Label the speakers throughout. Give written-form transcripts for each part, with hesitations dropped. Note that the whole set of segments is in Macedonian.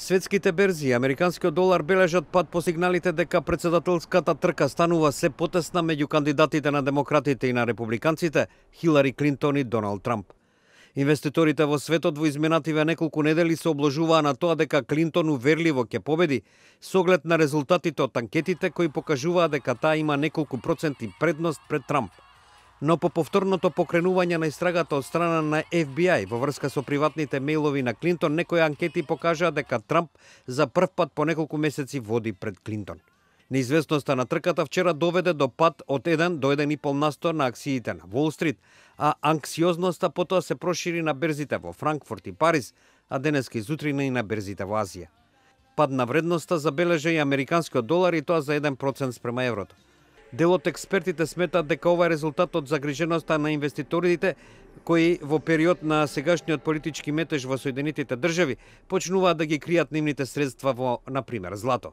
Speaker 1: Светските берзи и американскиот долар бележат пад по сигналите дека председателската трка станува се потесна меѓу кандидатите на демократите и на републиканците, Хилари Клинтон и Доналд Трамп. Инвеститорите во светот во изминативе неколку недели се обложуваа на тоа дека Клинтон уверливо ќе победи, со оглед на резултатите од анкетите кои покажуваа дека таа има неколку проценти предност пред Трамп. Но по повторното покренување на истрагата од страна на FBI во врска со приватните мејлови на Клинтон, некои анкети покажаа дека Трамп за прв пат по неколку месеци води пред Клинтон. Неизвестноста на трката вчера доведе до пад од 1 до 1,5% на акциите на Wall Street, а анксиозноста потоа се прошири на берзите во Франкфурт и Париз, а денеска изутрина и на берзите во Азија. Пад на вредноста забележа и американскиот долар, и тоа за 1% спрема еврото. Дел од експертите сметаат дека ова е резултат од загриженоста на инвеститорите кои во период на сегашниот политички метеж во Соединетите држави почнуваат да ги кријат нивните средства во, например, злато.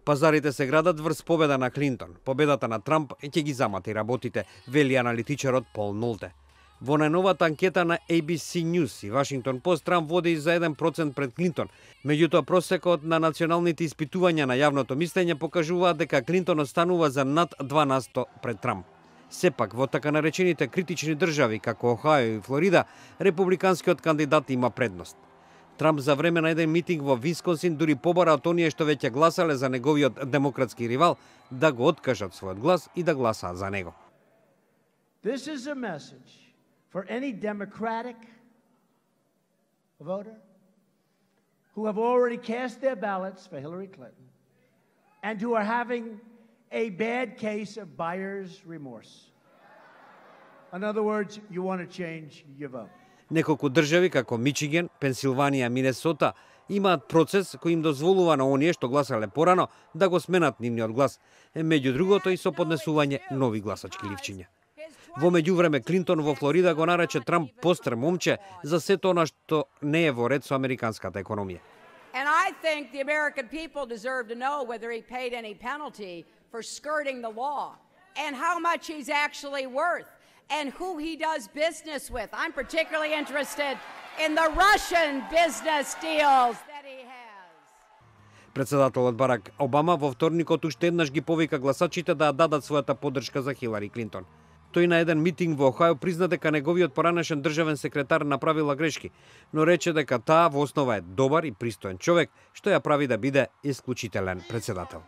Speaker 1: Пазарите се градат врз победа на Клинтон. Победата на Трамп ќе ги замати работите, вели аналитичарот Пол Нолте. Во најновата анкета на ABC News и Вашингтон Пост, Трамп води за 1% пред Клинтон. Меѓутоа, просекот на националните испитувања на јавното мислење покажуваат дека Клинтон останува за над 2% пред Трамп. Сепак, во така наречените критични држави, како Охајо и Флорида, републиканскиот кандидат има предност. Трамп за време на еден митинг во Висконсин дури побара од оние што веќе гласале за неговиот демократски ривал да го откажат својот глас и да гласаат за него.
Speaker 2: This is a message for any Democratic voter who have already cast their ballots for Hillary Clinton and who are having a bad case of buyer's remorse. In other words, you want to change your vote.
Speaker 1: Неколку држави како Мичиген, Пенсилванија, Минесота имаат процес кој им дозволува на оние што гласале порано да го сменат нивниот глас, меѓу другото и со поднесување нови гласачки ливчиња. Во меѓувреме, Клинтон во Флорида го нарече Трамп постар момче за сето она што не е во ред со американската економија.
Speaker 3: And I think the American people deserve to know whether he paid any penalty for skirting the law and how much he's actually worth and who he does business with. I'm particularly interested in the Russian business deals that he has.
Speaker 1: Председателот Барак Обама во вторникот уште еднаш ги повика гласачите да дадат својата поддршка за Хилари Клинтон. Тој на еден митинг во Охајо призна дека неговиот поранешен државен секретар направила грешки, но рече дека таа во основа е добар и пристоен човек, што ја прави да биде исклучителен председател.